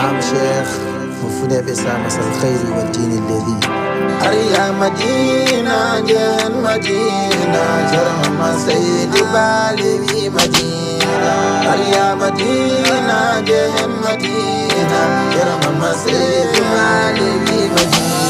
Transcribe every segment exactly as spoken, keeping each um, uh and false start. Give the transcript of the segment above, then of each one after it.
Am Cheikh mo fuɗeeɓe Samasal Khayri wa Dini Ledi. Ariya Madina, Jen Madina, Jarma Seydi Bali wi Madina. Ariya Madina, Jen Madina, Jarma Seydi Bali wi Madina.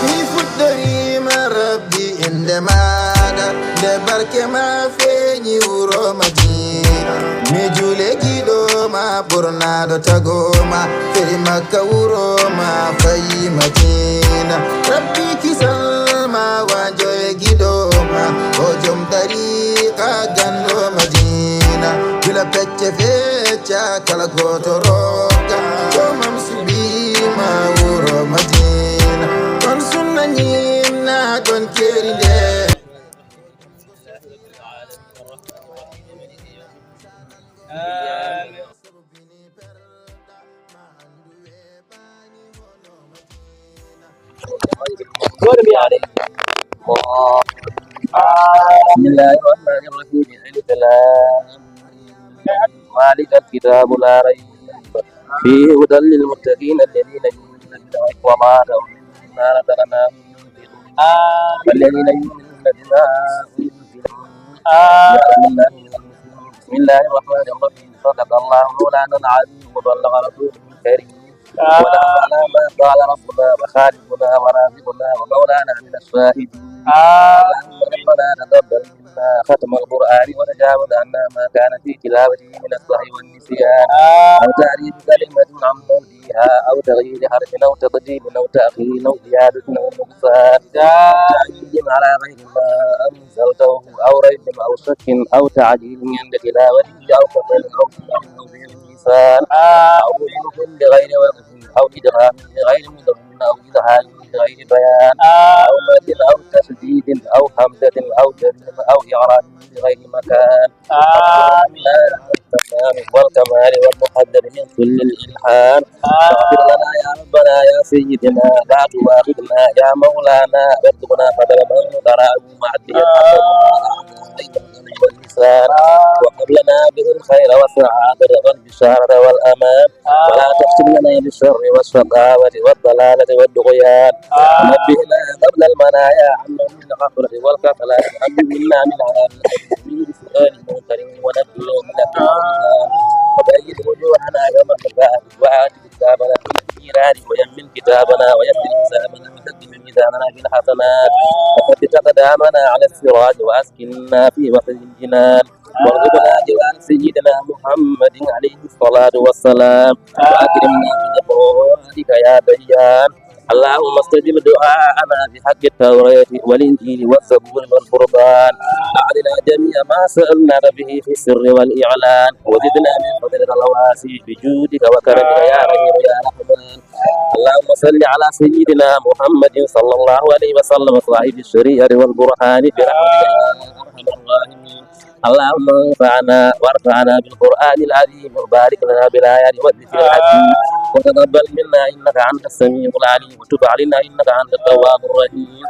Mi fuɗɗorima Rabbi inde maɗa, nde barke ma feeñi wuro Madina. Mi juule giɗo ma ɓurnaɗo tago ma, feri Makka wuro ma fayi Madina. Rabbi kisal ma wajo e giɗo ma, o jom tariqa ganndo Madina. Gila pecce fecca kala goto rokka, jomam suɓima wuro Madina. Kon sunna ñinna kon keri nde. Gooto mbiyaani. بسم الله الرحمن الرحيم. ألف لام ميم. ذلك الكتاب لا ريب فيه هدى للمتقين الذين يؤمنون بالغيب وما رأوا مما رزقناهم ينفقون. والذين يؤمنون بما أنزل إليك وما أنزل من قبلك يعلمون أنه الحق من ربك. بسم الله الرحمن الرحيم. صدق الله مولانا العظيم وبلغ رسوله الكريم. ونحن على ما قال ربنا وخالقنا ورازقنا ومولانا من الشاهدين. اللهم ربنا تقبل منا ختم القرآن وتجاوز عنا ما كان في تلاوته من السهو والنسيان أو تحريف كلمة عن موضعها أو تغيير حرف أو تقديم أو تأخير أو زيادة أو نقصان. تأويل على غير ما أنزلته أو ريب أو شك أو تعجيل عند تلاوته أو فصل أو سماع أو غير لسان أو غير وقف أو إدغام لغير مدغم أو إظهار لغير بيان أو مد أو تشديد أو همزة أو جزم أو إعراب لغير مكان. آمين. والكمال والمقدر من كل الإلحان. اغفر لنا يا ربنا يا سيدنا، لا تؤاخذنا يا مولانا، وارزقنا فضل من قرأه مع الدين واللسان. وهب لنا به الخير والسعادة والبشارة والأمان. ولا تختم لنا بالشر والشقاوة والضلالة والطغيان. نبهنا قبل المنايا عما من الغفلة والكسلان. أمنا من عذاب القبر بسؤال منكر ونكير من النار. وبيض وجوهنا يوم الحساب. وآت كتابنا بالإيمان ويمن كتابنا ويسر حسابنا وثبت ميزاننا بالحسنات وثبت أقدامنا على الصراط وأسكننا في وسط الجنان وارزقنا جوار سيدنا محمد عليه الصلاة والسلام وأكرمنا بلقائك يا ديان. اللهم استجب دعاءنا بحق التوراة والإنجيل والزبور والفرقان. أعطنا جميع ما سألناك به في السر والإعلان، وزدنا من فضلك الواسع بجودك وكرمك يا رحيم يا رحمن. اللهم صل على سيدنا محمد صلى الله عليه وسلم صاحب الشريعة والبرهان برحمتك يا أرحم الراحمين. اللهم انفعنا وارفعنا بالقرآن العظيم، وبارك لنا بالآيات والذكر الحكيم، وتقبل منا إنك أنت السميع العليم، وتب علينا إنك أنت التواب الرحيم.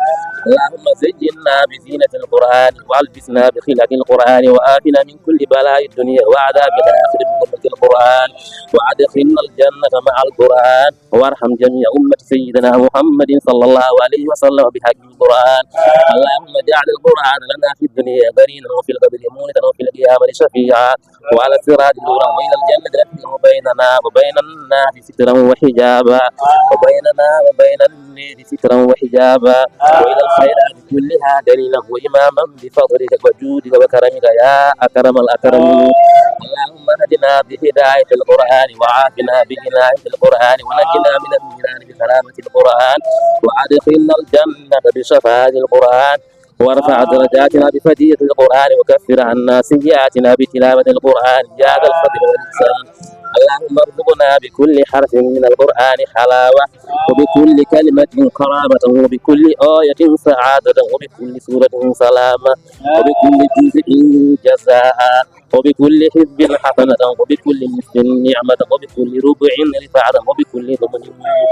اللهم زينا بزينة القرآن، وألبسنا بخلعة القرآن، وعافنا من كل بلاء الدنيا وعذاب الآخرة بحرمة القرآن، وأدخلنا الجنة مع القرآن، وارحم جميع أمة سيدنا محمد صلى الله عليه وسلم بحق القرآن. اللهم اجعل القرآن لنا في الدنيا قرينا، وفي القبر مونسا، وفي القيامة شفيعا، وعلى الصراط نورا، وإلى الجنة رفيقا، وبيننا وبين النار سترا وحجابا، وبيننا وبين النار سترا وحجابا، وإلى الخيرات كلها دليلا وإماما بفضلك وجودك وكرمك يا أكرم الأكرمين. اللهم اهدنا بهداية القرآن، وعافنا بعناية القرآن، ونجنا من النيران بكرامة القرآن، وأدخلنا الجنة بشفاعة القرآن، وارفع درجاتنا بفدية القرآن، وكفر عنا سيئاتنا بتلاوة القرآن يا ذا الفضل والإحسان. اللهم ارزقنا بكل حرف من القرآن حلاوة، وبكل كلمة كرامة، وبكل آية سعادة، وبكل سورة سلامة، وبكل جزء جزاء، وبكل حزب حسنة، وبكل نصف نعمة، وبكل ربع رفعة، وبكل ثمن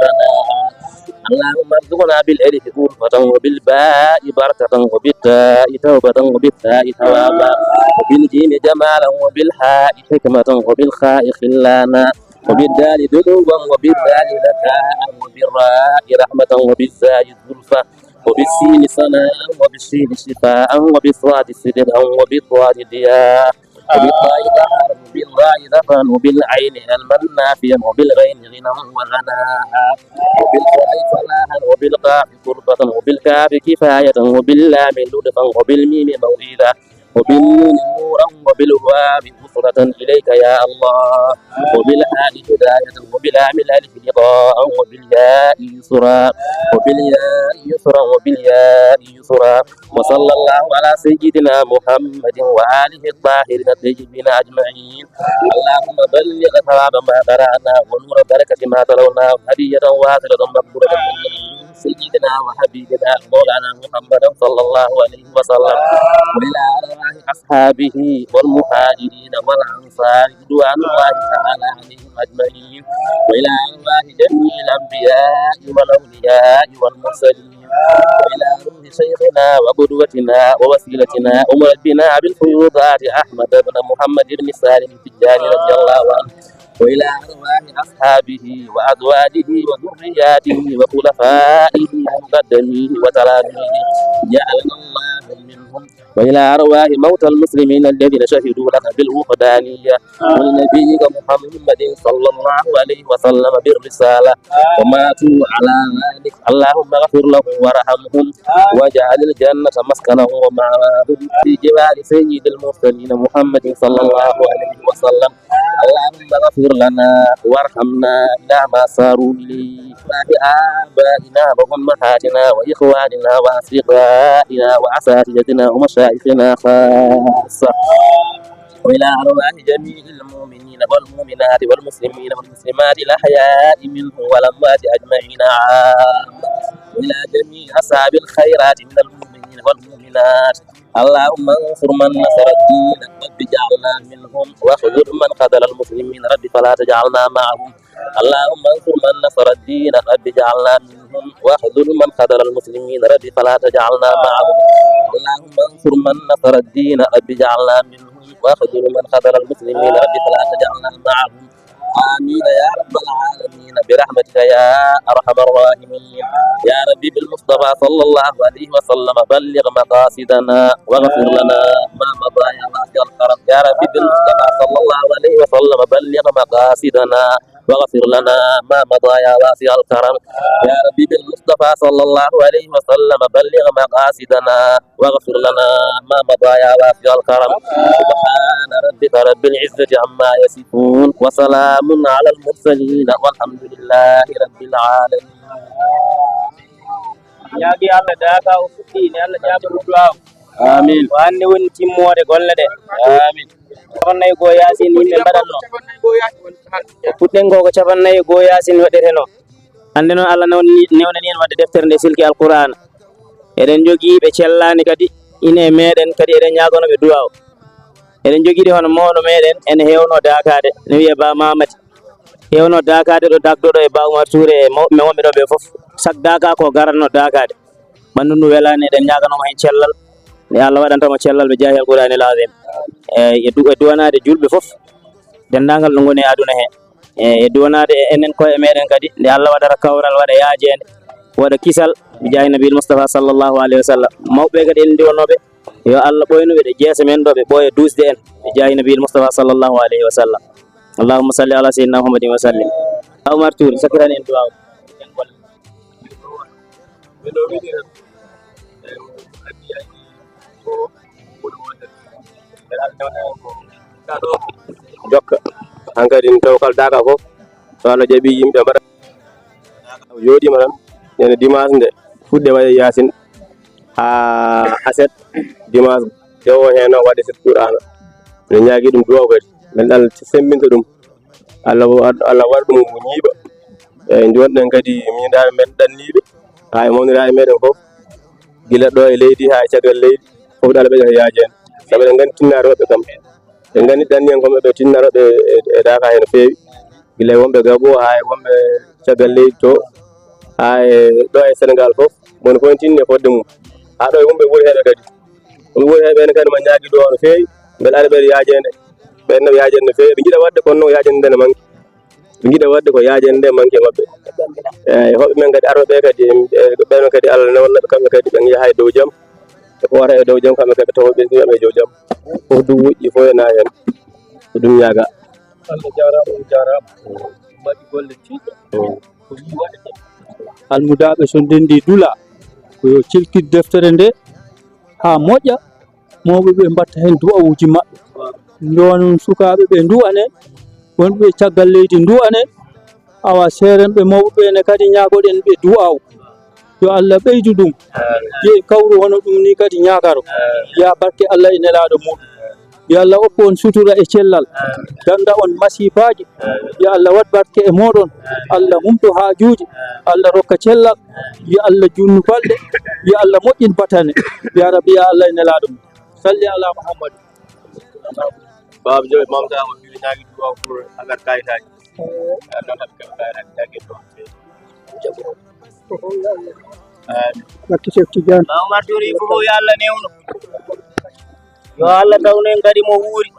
ثناء. اللهم ارزقنا بالألف ألفة، وبالباء بركة، وبالتاء توبة، وبالثاء ثوابا، وبالجيم جمالا، وبالحاء حكمة، وبالخاء خلانا، وبالدال دلوا وبالذال ذكاء وبالراء رحمة وبالزاي زلفى وبالسين ثناء وبالشين شفاء وبالصاد صدقا وبالضاد ضياء وبالطاء ظهرا وبالراء ظفرا وبالعين علما نافعا وبالغين غنى وغناء وبالفاء فلاحا وبالقاف قربة وبالكاف كفاية وباللام لطفا وبالميم موعظة وبالنون نورا وبالواو وصلة إليك يا الله وبالهاء هداية وباللام الألف لقاء وبالياء يسرا وبالياء يسرا وبالياء يسرا وصلى الله على سيدنا محمد وآله الطاهرين الطيبين أجمعين. اللهم بلغ ثواب ما قرأنا ونور بركة ما تلونا هدية واصلة مقبولة من سيدنا وحبيبنا مولانا محمد صلى الله عليه وسلم وإلى أرواح أصحابه والمهاجرين والأنصار رضوان الله تعالى عليهم أجمعين وإلى أرواح جميع الأنبياء والأولياء والمرسلين وإلى روح شيخنا وقدوتنا ووسيلتنا ومربينا بالفيوضات أحمد بن محمد بن سالم التجاني رضي الله عنه وإلى أرواح أصحابه وأزواجه وذرياته وخلفائه ومقدميه وتلاميذه جعلنا الله منهم وإلى أرواح موتى المسلمين الذين شهدوا لك بالوحدانية ولنبيك محمد صلى الله عليه وسلم بالرسالة وماتوا على ذلك. اللهم اغفر لهم وارحمهم واجعل الجنة مسكنهم ومأواهم في جوار سيد المرسلين محمد صلى الله عليه وسلم. اللهم اغفر لنا وارحمنا إلى ما صاروا إليه وآبائنا وأمهاتنا وإخواننا وأصدقائنا وأساتذتنا ومشايخنا خاصة وإلى أرواح جميع المؤمنين والمؤمنات والمسلمين والمسلمات الأحياء منهم والأموات أجمعين عامة وإلى جميع أصحاب الخيرات من المؤمنين والمؤمنات. اللهم انصر من نصر الدين رب اجعلنا منهم واخذل من خذل المسلمين رب فلا تجعلنا معهم. اللهم انصر من نصر الدين رب اجعلنا منهم واخذل من خذل المسلمين رب فلا تجعلنا معهم. اللهم انصر من نصر الدين رب اجعلنا منهم واخذل من خذل المسلمين رب فلا تجعلنا معهم. آمين يا رب العالمين برحمتك يا أرحم الراحمين. يا ربي بالمصطفى صلى الله عليه وسلم بلغ مقاصدنا واغفر لنا ما مضى يا واسع الكرم. يا ربي بالمصطفى صلى الله عليه وسلم بلغ مقاصدنا واغفر لنا ما مضى يا واسع الكرم. يا ربي بالمصطفى صلى الله عليه وسلم بلغ مقاصدنا واغفر لنا ما مضى يا واسع الكرم. سبحان ربك رب العزة عما يصفون وسلام على المرسلين والحمد لله رب العالمين. Ñaagi Allah daaka o fuɗɗi ne Allah jaabano duwaaw. Amin. Ko hannde woni timmoode golle ɗe. Amin. Capannayyi goo yaasin yimɓe mbaɗatno. Ko puɗɗen ko ko capannayyi goo yaasin waɗeteno. Hannde noon Allah newnani newnani en waɗde deftere nde silki Alqur'aana. Eɗen njogii ɓe cellaani kadi ine e meeɗen kadi eɗen ñaagono ɓe duwaaw. Eɗen njogii ɗi hono mawɗo meeɗen ene heewno daakaade ne wiyee Ba Mamadi. Heewno daakaade ɗo dakɗo ɗo e Ba Umar Tuure e mawɓe men wonɓe ɗo ɓe fof. Sak daaka ko garanno daakaade. Ɓanndu ndu welaani eɗen ñaaganoo mo heen cellal. Nde Allah waɗanta mo cellal ɓe jaahi Alqur'aanil Aziim. E e du- e duwanaade juulɓe fof. Denndaangal ɗo ngoni e aduna he. E e duwanaade e enen koye meeɗen kadi nde Allah waɗata kawral waɗa yaajeende waɗa kisal. Ɓe jaahi Nabiil Mustafa sallallahu alayhi wa sallam. Mawɓe kadi en ndiwanooɓe yo Allah ɓooynu ɓe ɗe jeese men ɗo ɓe ɓooya duusde en ɓe jaahi Nabiil Mustafa sallallahu alayhi wa sallam. Allahumma salli ala sayyidina Muhammadin wa sallim. Umar Tuur sakkitan en duwaaw. Jokka hankadi tawkal daaka fof so Allah jaɓi yimɓe mbaɗa. Jooɗiima tan ñande dimanche nde fuɗde waɗe yaasin haa aset dimanche dewo heen o waɗe set qur'aana. Ene ñaagi ɗum duwaw kadi men Allah semmbinta ɗum. Allah wo- Allah waɗa ɗum ko ñiiɓa. Eyi nde wonɗen kadi miñiraaɓe men ɗanniiɓe haa e mawniraaɓe meeɗen fof gila ɗo e leydi haa e caggal leydi fof ɗo Allah ɓeyda ko yaajeende sabu eɗen nganndi tinnaare maɓɓe kam. Ɓe nganndi ɗanni en ko maɓɓe tinnaroɓe e daaka heen no feewi gila e wonɓe gabo haa e wonɓe caggal leydi to haa e ɗo e Senegal fof woni fof en tinni e fodde mum haa ɗo e wonɓe woni heeɓe kadi. Ɗum woni heeɓe ene kadi ma ñaagi ɗo no feewi mbele aɗa ɓeyda yaajeende ɓeyda yaajeende no feewi ɓe njiɗa waɗde kono noon yaajeende nde ne manki. Ngiɗa waɗde ko yaajande nde manque maɓɓe. Eeyi, hoɓɓe men kadi arɓe ɓe kadi, e ɓeɗon kadi Allah newnaɓe kamɓe kadi ɓe njaha e dow jam. Ɓe koota e dow jam, kamɓe kadi tawa ɓe ndiyam e dow jam. Fof du moƴƴi, fof ena heen. Ko ɗum ñaaga. Allah jaaraama, on jaaraama. Mbaɗi golle tiiɗɗe. Ko yii waɗde. Almudaaɓe so ndenndi dula, ko yo cilkit deftere nde haa moƴƴa, mawɓe ɓe mbatta heen du'awuuji maɓɓe. Nduwanon sukaaɓe ɓe, nduwane wonɓe caggal leydi, nduwane. Awa seerenɓe mawɓe ɓe ne kadi ñaagoɗen ɓe du'aaw. Yo Allah ɓeydu ɗum. Yo en kawru hono ɗum ni kadi ñaagaro. Ya barke Allah e nelaaɗo muɗum. Yo Allah okku on sutura e cellal. Danda on masifaaji. Yo Allah waɗ barke e mooɗon. Allah humto haajuuji. Allah rokka cellal. Yo Allah juunnu balɗe. Yo Allah moƴƴin batane. Ya Rabbi, ya Allah e nelaaɗo muɗum. Salli ala Muhammad. Baaba Joop, Maam Taha, o wiyi naangi duwaaw pour agar kayitaaji. Aɗa noon haɓe kam kayitaaji jagge to. Amin. Barke Cheikh Tidiane. Maam Oumar Touré, fof yo Allah newnu. Yo Allah tawnu en kadi mo wuuri.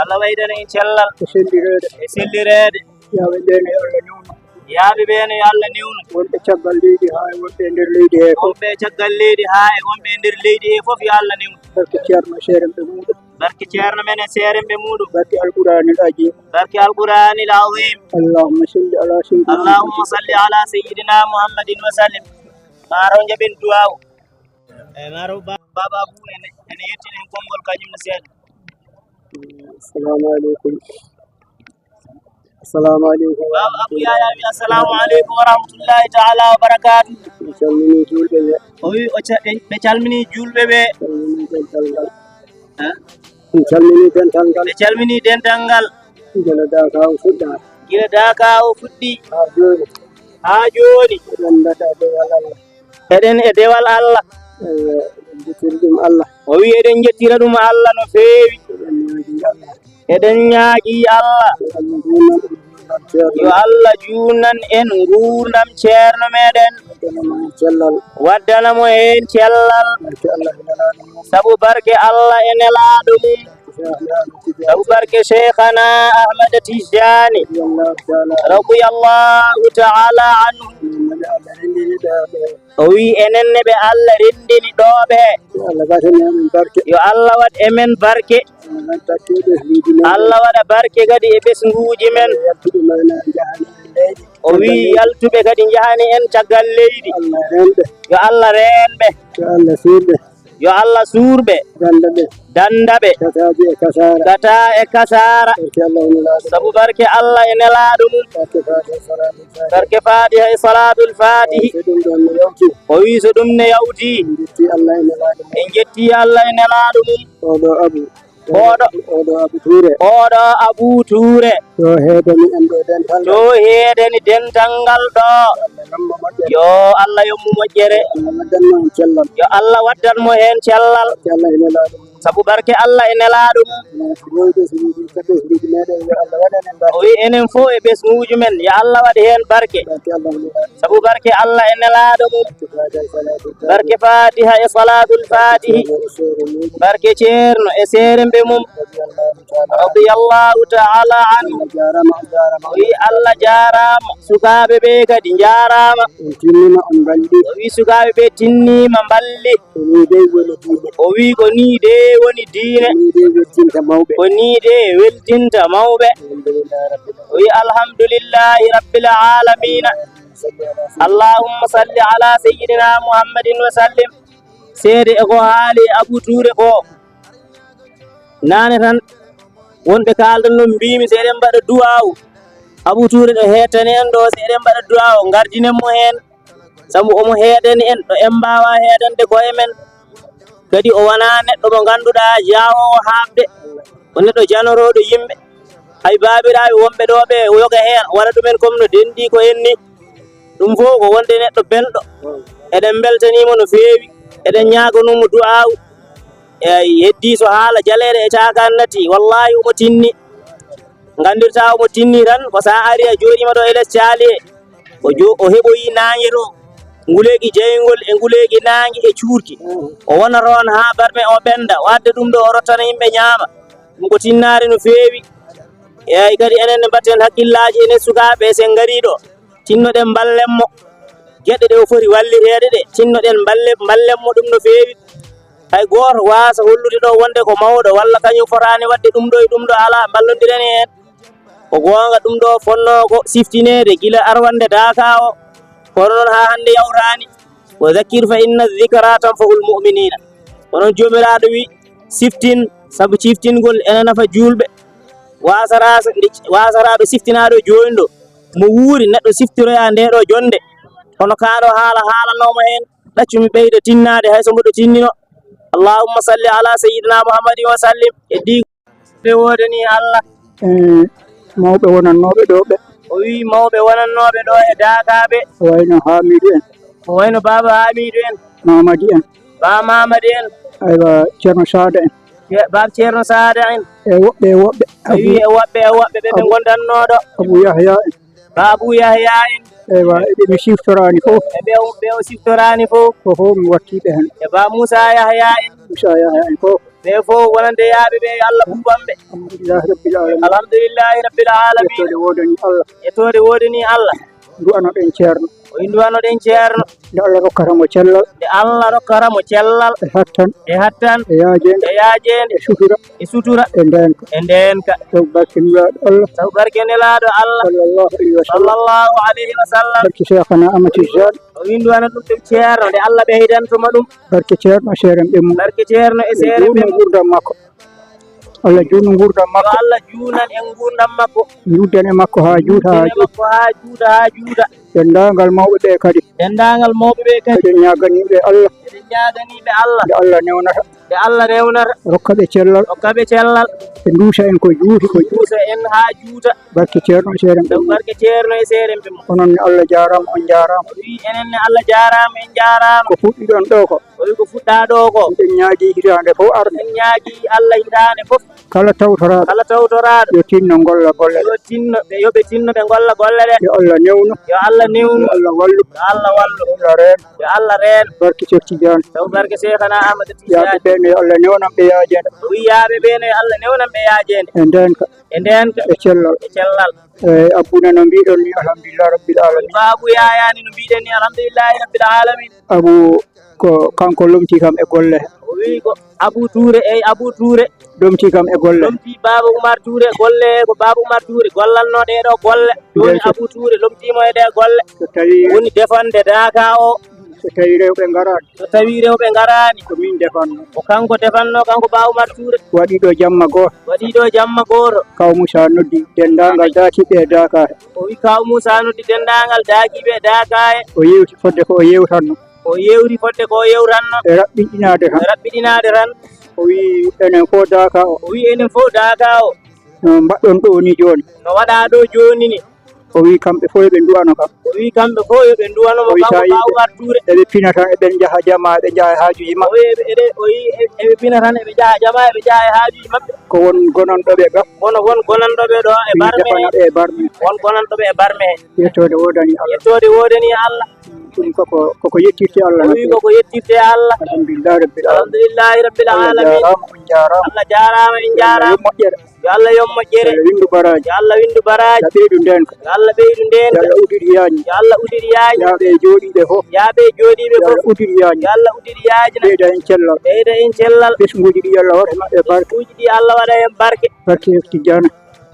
Allah waydana en cellal. E sellireede. E sellireede. Yaaɓe ɓeen yo Allah newnu. Yaaɓe ɓeen yo Allah newnu. Wonɓe caggal leydi haa e wonɓe e nder leydi hee fof. Wonɓe caggal leydi haa e wonɓe e nder leydi hee fof yo Allah newnu. Barke Ceerno e seerenɓe muɗum. Barke Ceerno men e seerenɓe muɗum. Barke Alquraanil Aziim. Barke Alquraanil Aziim. Allahumma salli ala sayyidina Allahumma salli ala sayyidina Muhammadin wa sallim. Maaro jaɓen duwaaw. E maaro ba-, Baaba Abu ene, ene yettinen konngol kañum ne seeɗa. Assalamu aleykum. Assalamu aleykum. Baaba Abu Yaya wi, "Assalamu aleykum wa rahmatullahi taala wa barakaatuh." Mi salmini juulɓe ɓe. O wi o ca-, ɓe, ɓe calmini juulɓe ɓe. Salmini dental ngal. Hein? Mi salmini dental ngal. Ɓe calmini dental ngal. Gila daaka o fuɗɗa. Gila daaka o fuɗɗi. Haa jooni. Haa jooni. Eɗen mbaɗa dewal Allah. Eɗen e dewal Allah. Eyyo, eɗen njettira ɗum Allah. O wi eɗen njettira ɗum Allah no feewi. Eɗen ñaagii Allah. Eɗen ñaagii Allah. Yo Allah juunan en nguurndam ceerno. Yo Allah juunan en nguurndam ceerno meɗen. Waddana mo heen cellal. Waddana mo heen cellal. Barke Allah e nelaaɗo mum. Sabu barke Allah e nelaaɗo mum. Sabu barke Cheikhana Ahmada Tijani. Radiyallahu ta'ala anhu. Radiyallahu ta'ala anhu. O wi enen ne ɓe Allah renndini ɗo ɓe. Yo Allah waɗ e men barke. Yo Allah waɗ e men barke. Allah waɗ barke e ɓesnguuji men. Allah waɗa barke kadi e ɓesnguuji men. Yo yaltuɓe mana njahani en leydi. O wi yaltuɓe kadi njahani en caggal leydi. Allah reen ɓe. Yo Allah reen ɓe. Yo Allah suur ɓe. Yo Allah suur ɓe. Danda ɓe. Danda ɓe. Kataaji e kasaara. Kata e kasaara. Barke Allah e nelaaɗo. Sabu barke Allah e nelaaɗo mum. Barke Faatiha e Salaatul Faatihi. Barke Faatiha e Salaatul Faatihi. So ɗum ɗoon ne yawti. O wi so ɗum ne yawti. En njetti Allah e nelaaɗo mum. En njetti Allah e nelaaɗo mum. Oɗo Abu. Oɗo. Oɗo Abu Tuure. Oɗo Abu Tuure. Yo heedani en ɗo dental ngal. Yo heedani dental ngal ɗo. Yo Allah yommo moƴƴere. Yo Allah yommo moƴƴere. Yo Allah waddan mo heen cellal. Yo Allah waddan mo heen cellal. Barke Allah e nelaaɗo mum. Sabu barke Allah e nelaaɗo mum. Enen fof ɓesnguuji, ɓesnguuji meɗen, yo Allah waɗan en barke. O wi enen fof e ɓesnguuji men, yo Allah waɗ heen barke. Barke Allah e nelaaɗo mum. Sabu barke Allah e nelaaɗo mum. Barke Faatiha e Salaatul Faatihi. Barke Faatiha e Salaatul Faatihi. Barke Ceerno e seeremɓe mum. Radiyallahu ta'ala anhu. O wi Allah jaaraama, on jaaraama. O wi Allah jaaraama, sukaaɓe ɓe kadi njaaraama. On tinniima, on mballi. O wi sukaaɓe ɓe tinniima, mballi. Ko nii dey woni diine. O wi ko nii dey woni diine. Ko nii dey weltinta mawɓe. Ko nii dey weltinta mawɓe. Alhamdulillahi rabbil aalamiina. O wi alhamdulillahi rabbil aalamiina. Allahumma salli ala sayyidina Muhammadin wa sallim. Seede e ko haali e Abu Tuure ko. Naane tan, wonɓe kaaldan ɗum mbiimi, so eɗen mbaɗa duwaawu, Abu Tuure ɗo heettani en ɗo, so eɗen mbaɗa duwaawu, ngardinen mo heen. Sabu omo heedani en ɗo en mbaawaa heedande koye men. Kadi o wonaa neɗɗo mo ngannduɗaa jaawoowo haaɓde, ko neɗɗo janorooɗo yimɓe. Hay baabiraaɓe wonɓe ɗo ɓe yoga heen, waɗa ɗumen comme no denndi ko en ni. Ɗum fof ko wonde neɗɗo belɗo. Eɗen mbeltanii mo no feewi. Eɗen ñaagonoo mo du'aawu. Eey, heddii so haala jaleeɗe e caakaan natti, wallaahi omo tinni. Nganndirtaa omo tinni tan, ko so a arii a jooɗiima ɗo e les caali he. O jo-, o heɓoyi naange to. Nguleeki jeyngol e nguleeki naange e cuurki. O wona toon haa barme o ɓennda. O adda ɗum ɗo, o rottana yimɓe ñaama. Ɗum ko tinnaare no feewi. Eey, kadi enen ne mbatten hakkillaaji, enen sukaaɓe, so en ngarii ɗo, tinnoɗen mballen mo. Geɗe ɗe o foti walliteede ɗe, tinnoɗen mballe-, mballen mo ɗum no feewi. Hay gooto waasa hollude ɗo wonde ko mawɗo walla kañum fotaani waɗde ɗum ɗo e ɗum ɗo, alaa, mballondiren e heen. Ko goonga, ɗum ɗo fotnoo ko siftineede gila arwannde daaka o, kono noon haa hannde yawtaani. "Wa zakkir fa inna zikra tanfa'ul mu'minina." Ko noon Joomiraaɗo wi, "Siftin, sabu ciftingol ene nafa juulɓe." Waasata so nde, waasata ɗo siftinaa ɗo jooni ɗo, mo wuuri neɗɗo siftoroya nde ɗo jonnde. Kono kaa ɗo haala haalanooma heen, ɗaccu mi ɓeyda tinnaade hay so mboɗo tinnino. Allahumma salli ala sayyidina Muhammadin wa sallim. E ɗi Ɓe woodani Allah. E mawɓe wonannooɓe ɗo ɓe. O wi'i mawɓe wonannooɓe ɗo e daakaaɓe. Ko wayno Haamiidu en. Ko wayno Baaba Haamiidu en. Mamadi en. Ba Mamadi en. Aywa, Ceerno Saada en. Ce-, Baaba Ceerno Saada en. E woɓɓe, e woɓɓe. O wi'i e woɓɓe, e woɓɓe ɓe ɓe Abu, ngondannoo ɗo. Abu Yahya en. Ba Abu Yahya en. Eywa, e ɓe mi siftoraani fof. E ɓe o, ɓe o siftoraani fof. Ko fof mi watti ɓe heen. E Ba Muusa Yahya en. Muusa Yahya en fof. Ɓe fof wonande yaaɓe ɓe, yo Allah ɓuuɓan ɓe. Alhamdulillahi rabbil alamin. Alhamdulillahi rabbil alamin. Yettoode woodani Allah. Yettoode woodani Allah. Ndu'anoɗen Ceerno. O wi'i ndu'anoɗen Ceerno. Nde Allah rokkata mo cellal. Nde Allah rokkata mo cellal. E hattan. E hattan. E yaajeende. E yaajeende. E sutura. E sutura. E ndeenka. E ndeenka. Sabu barke Nulaaɗo Allah. Sabu barke Nelaaɗo Allah. Sallallahu alayhi wa sallam. Sallallahu alayhi wa sallam. Barke Seexana Ahmad Tijaan. O wi'i ndu'ana ɗum ɗum Ceerno, nde Allah ɓeydanto mo ɗum. Barke Ceerno, seeren ɓe mum. Barke Ceerno e seeren ɓe mum. Juutnu nguurndam makko. Allah juutnu nguurndam makko. Yo Allah juunan en nguurndam makko. Njuddan e makko haa juuta, haa juuta. Njuddan e makko haa juuta, haa juuta. Denndaangal mawɓe ɓe kadi. Denndaangal mawɓe ɓe kadi. Eɗen ñaaganii ɓe Allah. Eɗen ñaaganii ɓe Allah. Nde Allah newnata. Nde Allah newnata. Rokka ɓe cellal. Rokka ɓe cellal. Ɓe nduusa en ko juuti, ko juuti. Nduusa en haa juuta. Barke Ceerno e seeren ɓe mum. Barke Ceerno e seeren ɓe mum. Onon ne Allah jaaraama, on jaaraama. O wi'i enen ne Allah jaaraama, en jaaraama. Ko fuɗɗiɗon ɗo ko. O wi'i ko fuɗɗaa ɗo ko. Miɗen ñaagii hitaande fof arde. En ñaagii Allah hitaande fof. Kala tawtoraaɗo. Kala tawtoraaɗo. Yo tinno ngolla golle ɗe. Yo tinno ɓe, yo ɓe tinno ɓe ngolla golle ɗe. Yo Allah newnu. Yo Allah newnu. Yo Allah wallu. Yo Allah wallu. Yo Allah reen. Yo Allah reen. Barke Cheikh Tidiane. Sabu barke Seexana Ahmad Tidiane. Yaaɓe ɓe ne yo Allah newnan ɓe yaajeende. O wi'i yaaɓe ɓe ne yo Allah newnan ɓe yaajeende. E ndeenka. E ndeenka. E cellal. E cellal. Eey, Abbu ne no mbiɗon ni, alhamdulillah rabbil alamin. Baabu Yaya ni no mbiɗen ni, alhamdulillahi rabbil alamin. Abu ko kanko lomti kam e golle he. O wi'i ko Abu Touré, eey, Abu Touré. Lomti kam e golle. Lomti Baaba Umar Touré golle, ko Baaba Umar Touré gollanno ɗee ɗoo golle. Jooni Abu Touré lomti mo e ɗee golle. So tawi woni defande daaka o. So tawi rewɓe ngaraani. So tawi rewɓe ngaraani. Ko min defanno. Ko kanko defanno, kanko Ba Umar Touré. Waɗi ɗo jamma gooto. Waɗi ɗo jamma gooto. Kaw Moussa noddi denndaangal daakiiɓe e daaka he. O wi'i Kaw Moussa noddi denndaangal daakiiɓe e daaka he. O yewti fodde ko o yewtanno. O yewti fodde ko o yewtanno. E raɓɓiɗinaade tan. E raɓɓiɗinaade tan. O wi'i enen fof daaka o. O wi'i enen fof daaka o. No mbaɗɗon ɗo ni jooni. No waɗaa ɗo jooni ni. O wi'i kamɓe fof yo ɓe ndu'ano kam. O wi'i kamɓe fof yo ɓe ndu'ano mo kanko Ba Umar Touré. Eɓe pina tan, eɓe njaha jama, eɓe njaha e haajuuji maɓɓe. O wi'i eɓe, eɗe, o wi'i e-, eɓe pina tan, eɓe njaha jama, eɓe njaha e haajuuji maɓɓe. Ko won gonanɗo ɓe ga. Kono won gonanɗo ɓe ɗo e barme he. Ɓe njaɓana ɓe e barme. Won gonanɗo ɓe e barme he. Yettoode woodani Allah. Yettoode woodani Allah. Ɗum koko, koko yettirte Allah. O wi'i koko yettirte Allah. Alhamdulillahi rabbil alamin. Alhamdulillahi rabbil alamin. Allah jaaraama, on jaaraama. Allah jaaraama, en jaaraama. Yo Allah yoɓ moƴƴere. Yo Allah yoɓ moƴƴere. Yo Allah winndu baraaji. Yo Allah winndu baraaji. Yo Allah ɓeydu ndeenka. Yo Allah ɓeydu ndeenka. Yo Allah udir yaañi. Yo Allah udir yaañi. Yaaɓe jooɗiiɓe fof. Yaaɓe jooɗiiɓe fof. Yo Allah udir yaañi. Yo Allah udir yaañi. Ɓeyda en cellal. Ɓeyda en cellal. Ɓesnguuji ɗi yo Allah waɗ e maɓɓe barke. Ɓesnguuji ɗi Allah waɗa heen barke. Barke Cheikh Tidiane.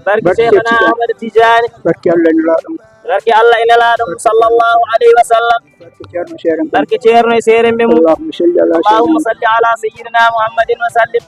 Barke Cheikhana Ahmad Tidiane. Barke Allah e Nelaaɗo mum. Barke Allah e Nelaaɗo mum, sallallahu alayhi wa sallam. Barke Ceerno e seeren ɓe mum. Allahumma salli ala Allahumma salli ala sayyidina Muhammadin wa sallim.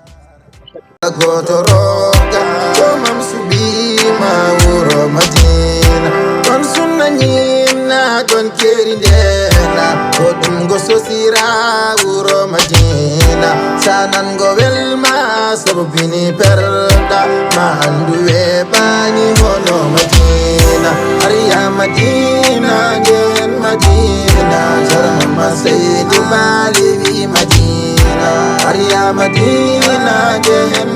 Goto roga ko mam subima wuro Madina. Ɗon sunna ñinna ɗon keeri ndena. Ko ɗum go sosira wuro Madina. Sanan go welma sobini perda. Ma andu we bani hono Madina. Ariya Madina, gen Madina. Jarma Seydi Bali wi Madina. Ariya Madina, gen